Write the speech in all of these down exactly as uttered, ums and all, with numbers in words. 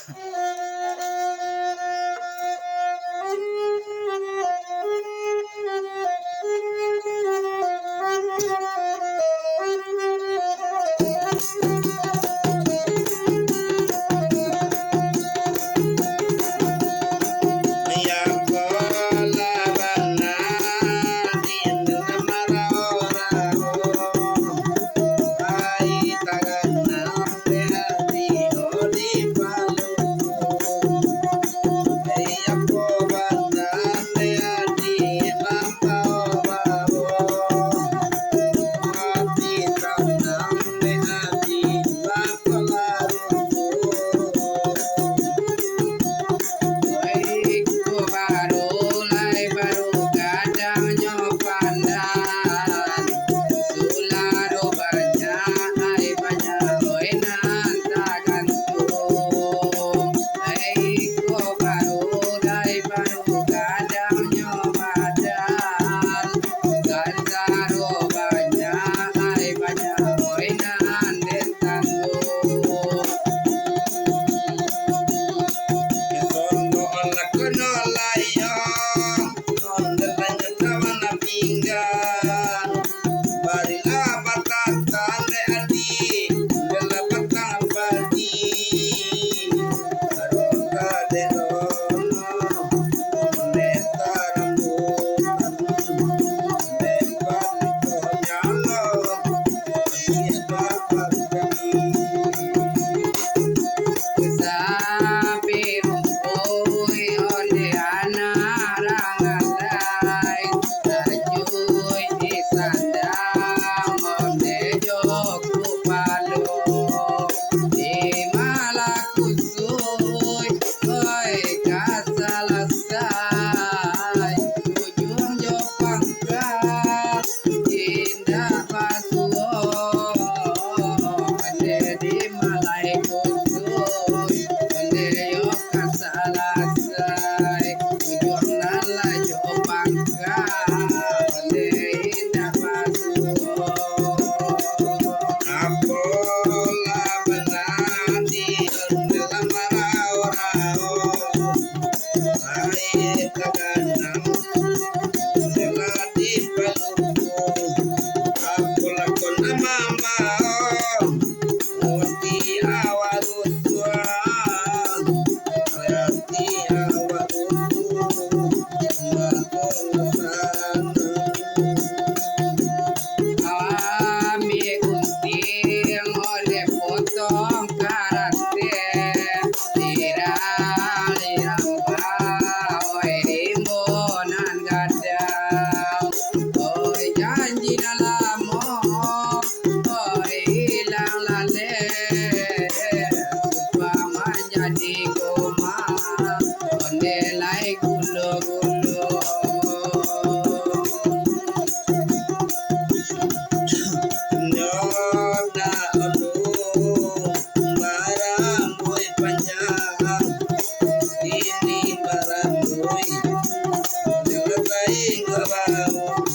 Iko baru lai baru gadangnyo pandan, sularo banyak ai banyak oi nan tagantuang. Iko baru lai baru gadangnyo badan, santaro banyak ai banyak oi nan den tangguang. Sapi rumpui onde anak rangalai, tajuik di sandang onde jo kupalo. Di malakusui, oi ka salasai, ujuang jo pangka. Indak basuo, onde di malai kusui, onde yo ka salasai, ujuang nan lah jo pangka, onde indak basuo. Apolah bana di dalam rao-rao, aia taganang, jala di paluku, apo lakon amamau, musti awak rusuah, ati awak rusuah, mako sanang. Ambiak guntiang, onde potong karate, tirang di rambah, oi rimbo nan gadang, oi janji nan lamo, oi ilang laleh, upah manjadi koma, onde lai gulo-gulo. Nyo nak anu barambuik panjang, kini barambuik nyo sainggo baun.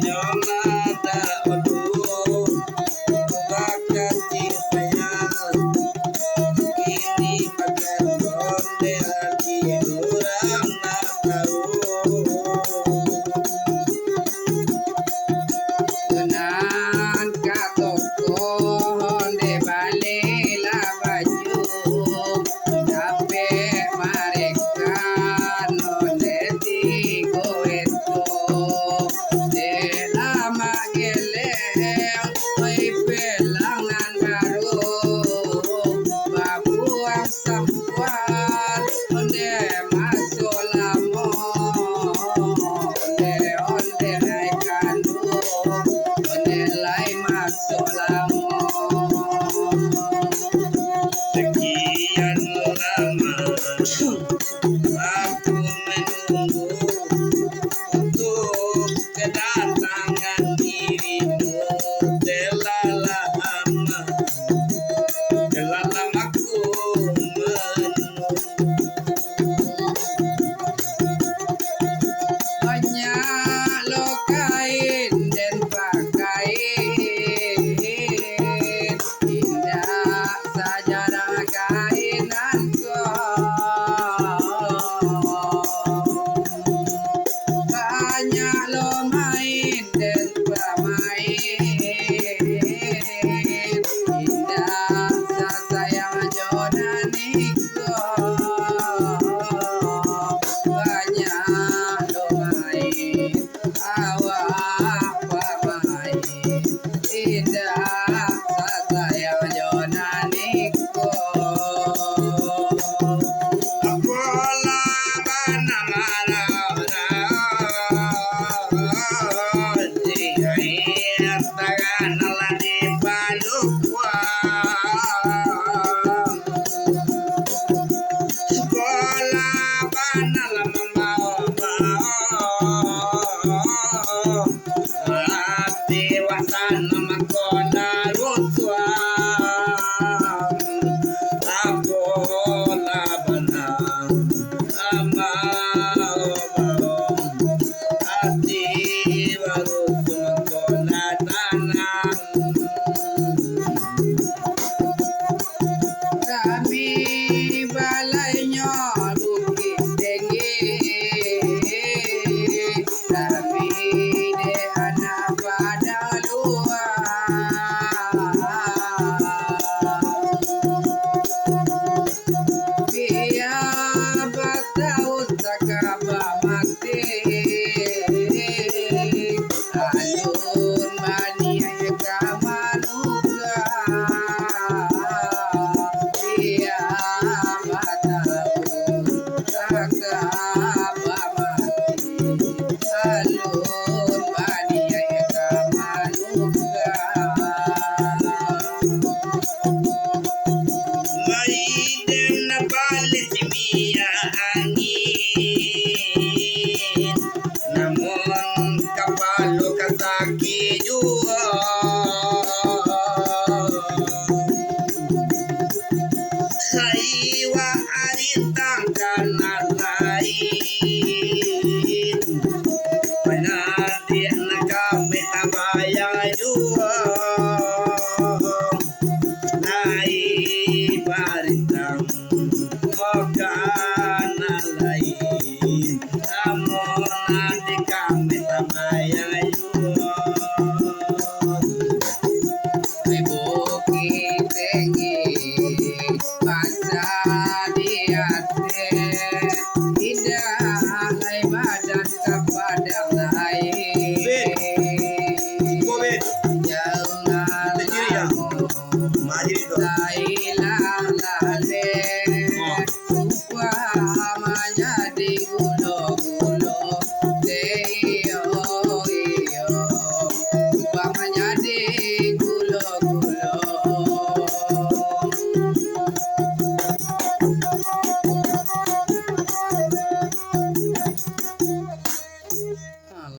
Nyo nak anu bakasi sayang, kini makan ronde ati urang nak tau. Nan ka toko onde balilah baju, dapek marekan onde tigo eto. Dek lamak geleng, oi pelang nan baru, babuang sampuan, onde maso lamo, onde, onde lai kanduang, onde lai maso lamo. Sakian lamo aku manunggu untuk kedatangan dirimu, telah lama, telah lama ku Nan